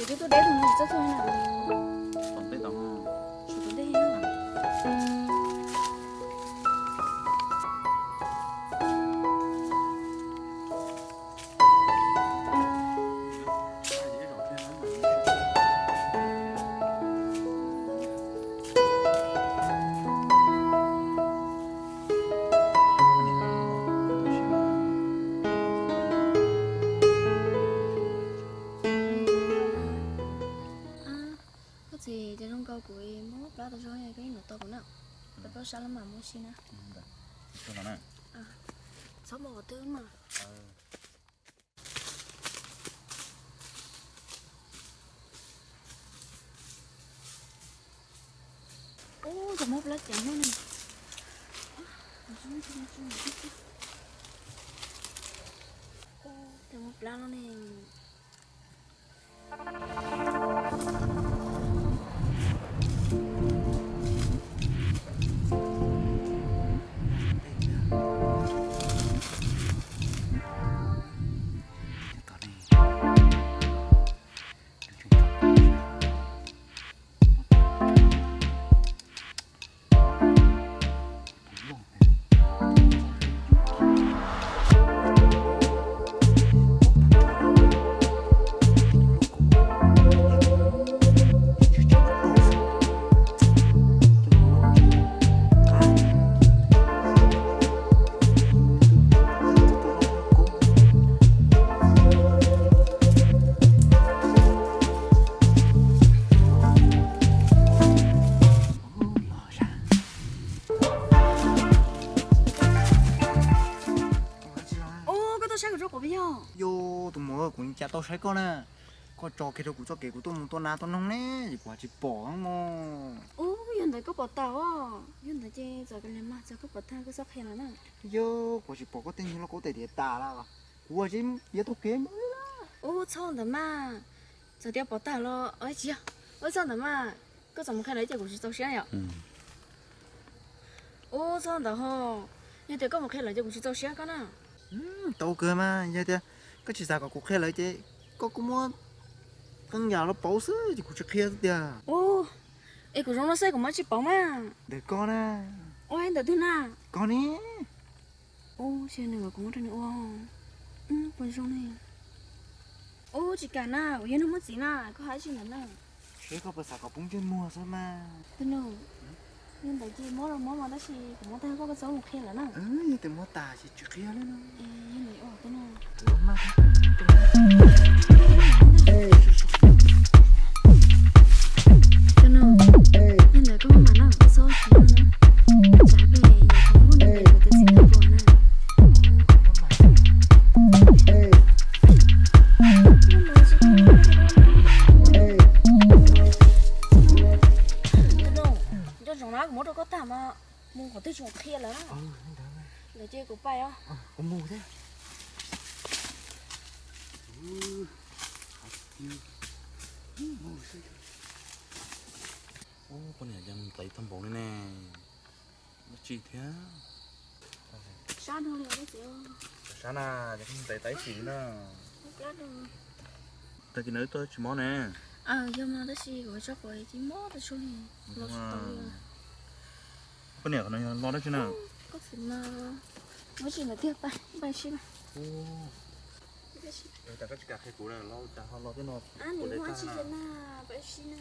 Yus tuaj deb tus no tsis txawj txog na. Tom ntej tod. Tsis tom ntej na. Koj txiv, cas zoo nkaus kuv muab plab tau zoo, koj ib nov tos kuv na. Koj tau sab los mas muab si na. Txhob mus qhov twg mas. Ub, cas muab plab ceev no ne. Ub, cas muab plab no ne. Ub, koj tau saib kuv rau quav peb yog? Yog tus muam, kuv cas tau saib koj na. Koj tso kiag rau kuv txoj kev kuv tuaj mus tua nas tua noog ne, es kuv tsis pom mog. Ub, yog ntawd koj pom tag os. Yog ntawd ces txawm kav liam mas, txawm koj pom tag koj txhob qhia lawm na. Yog kuv tsis pom koj tej nyuag lauj kaub tais tiav tas lawm, kuv tsis yuav tau kev mus li lawm. Ub, txhob ntawd mas, txawm tias pom tag los tsis yog. Ub, txhob ntawd mas, koj txawm mus qhia lawv ces kuv tsis txaus siab yom. Ub, txhob ntawd ho, yog tias koj mus qhia lawv ces kuv tsis txaus siab koj na. Tau kawg mas, yog tias koj tsis xav kom kuv qhia lawv ces koj kuj muab qee yam los pauv xwb ces kuv tsis qhia xwb tiag. Ub, es kuv zoo no xwb kuv muab tsis pauv mas. Ntawm koj na. Ua ntawm twg na? Koj ne. Ub, tsis nws kuv muab rau nws ua. Puas zoo ne? Ub, tsis kam na, kuv yog neeg muaj txiv na, koj hais tsis ntawd na. Seb koj puas xav kom poob ntsej muag xwb mas. Tus nus, yog ntawd ces muab los muab mas tab sis kuv muab tag koj txhob mus qhia lawm na. Yog tias muab tas ces tsis qhia li no. Yog ntawd ua tus nus. Tus nus, yog ntawd koj muab mas no, koj txhob siab na. Tsam phem yog koj muab nws kuv tus txiv ntawd puas na. Tus nus, nco ntsoov na, kuv muab rau koj tag mas mus qhov twg tsis qhia lawm na. Ntawd ces kuv pais os. Ub, poj niam cas mus txais tag npaum li ne. Dab tsi thiab? Sab dhau li os. Sab na, ces koj mus txais tag ib sim li na. Tag kis no wb tuaj tsis mob ne. Yog mas tab sis kuv tso quav tsis mob tas tsuag li. Los tsis tau li. Poj niam qhov no yog lo dab tsi na? Koj txiv mas, muab tsis ntawd tiag, pais sib mas. Ua cas koj tsis kam qhia kuv na, lo cas ho lo tej no? Ab, nws muaj tsis yog na, pais sib na.